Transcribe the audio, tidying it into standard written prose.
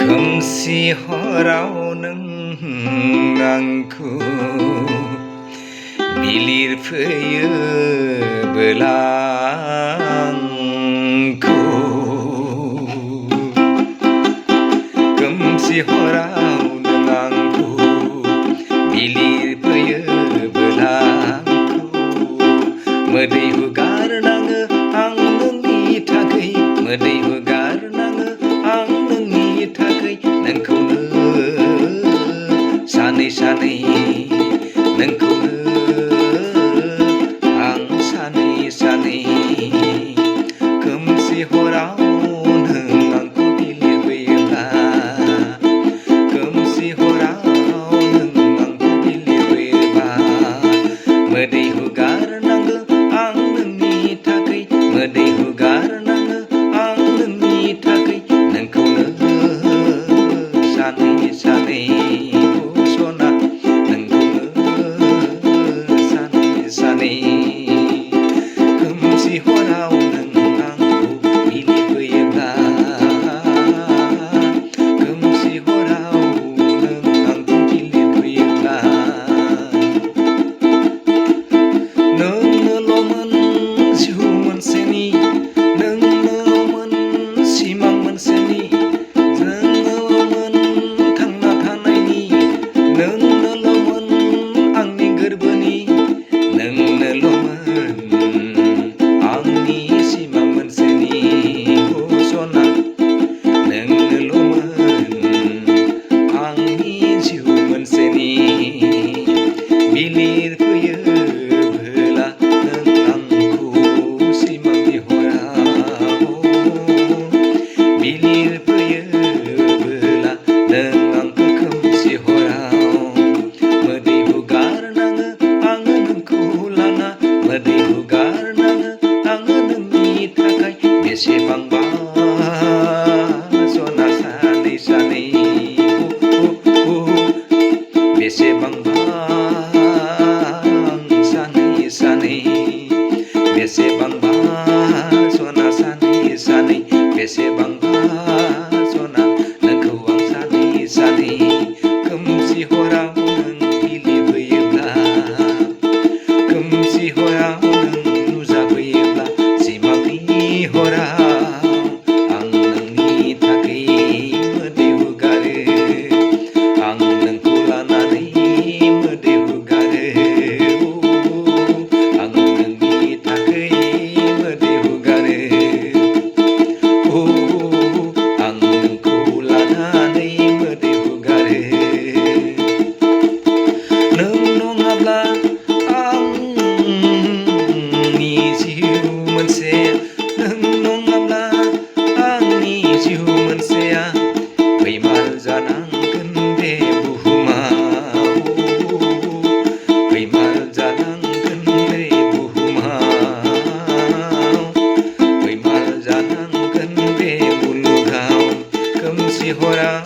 खोमसि हराव नों आंखौ बिलिरफैयोबोला आंखौ खोमसि हराव नों आंखौ बिलिरफैयोबोला आंखौ मोदै हुगारनाङो आं नोंनि थाखै मोदै हुगारनाङो आं नोंनि थाखै नोंखौनो सानै सानै नोंखौनो आं सानै सानै खोमसि हराव नों आंखौ बिलिरफैयोब्ला खोमसि हराव नों आंखौ बिलिरफैयोब्ला मोदै हुगारनांगो आं नोंनि थाखै मोदै हुगारनाङो आं नोंनि थाखै नोंखौनो सानै सानै सना नोंखौनो सानै सानै खोमसि हराव नों आंखौ बिलिरफैयोब्ला खोमसि हराव नों आंखौ बिलिरफैयोब्ला नोंनोल'मोन जिउ मोनसेनि नोंनोल'मोन सिमां मोनसेनि नोंनोल'मोन थांना थानायनि नोंनोल'मोन आंनि गोरबोनि नोंनोल'मोन आंनि सिमां मोनसेनि सना नोंनोल'मोन आंनि जिउ मोनसेनि बिलिरफैयोबोला नों आंखौ सिमांनि हराव बिलिरफैयोबोला नों आंखौ खोमसि हराव मोदै हुगारनाङो आङो नोंखौ लाना मोदै हुगारनाङो आङो नोंनि थाखाय बेसेबांबा सना सानै सानै बेसेबांबा सानै सानै बेसेबांबा सना सानै सानै बेसेबांबा सना नोंखौ आं सानै सानै खोमसि हराव नों बिलिरफैयोब्ला खोमसि हराव नों नुजाफैयोब्ला सिमांनि हराव आं नोंनि थाखै मोदै हुगारो आं नोंखौ लानानै मोदै हुगारो आं नोंनि थाखै मोदै हुगारो आं नोंखौ लानानै मोदै हुगारो नों नङाब्ला आंनि जिउ मोनसे नों नङाब्ला आंनि जिउ मोनसेया फैमाल जानांगोन बे बुहुमाव फैमाल जानांगोन बे बुहुमाव फैमाल जानांगोन बे मुलुगाव खोमसि हराव